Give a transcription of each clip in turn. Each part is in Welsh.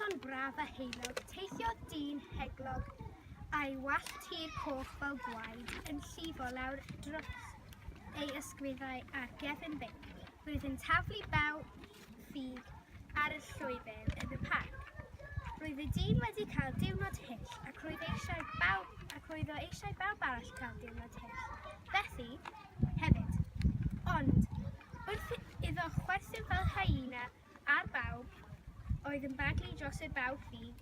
noson braf a heulog, teithiodd dyn heglog a'i wallt hir coch fel gwaed yn llifo lawr dros ei ysgwyddau ar gefn beic. Roedd yn taflu baw ffug ar y llwybr yn y parc. Roedd y dyn wedi cael diwrnod hyll ac roedd eisiau bawb ac roedd o eisiau bawb arall cael diwrnod hyll. Felly, hefyd. Ond, wrth iddo chwerthin fel hyena ar bawb oedd yn baglu dros y baw ffug,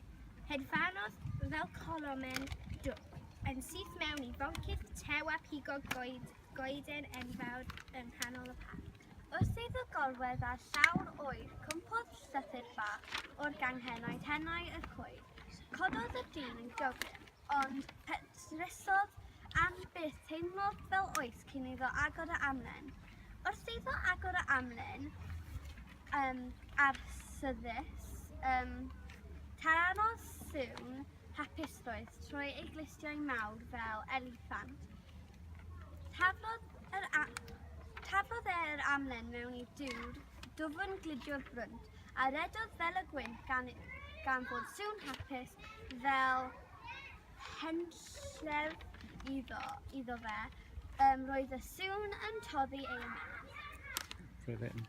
hedfanodd fel colomen dwp yn syth mewn i foncyff tew a pigog goed, goeden enfawr yng nghanol y parc. Wrth iddo gorwedd ar llawr oer, cwympodd llythyr bach o'r ganghennau tenau y coed. Cododd y dyn yn gyflym, ond petrusodd am byth teimlodd fel oes cyn iddo agor y amlen. Wrth iddo agor y amlen um, arsyddus, um, taranodd sŵn hapusrwydd trwy ei glustiau mawr fel eliffant. Taflodd, yr a, taflodd e'r amlen mewn i dŵr dwfn gludiog brwnt a redodd fel y gwynt gan, gan fod sŵn hapus fel henllef iddo, iddo fe. Um, roedd y sŵn yn toddi ei ymennydd. Brilliant.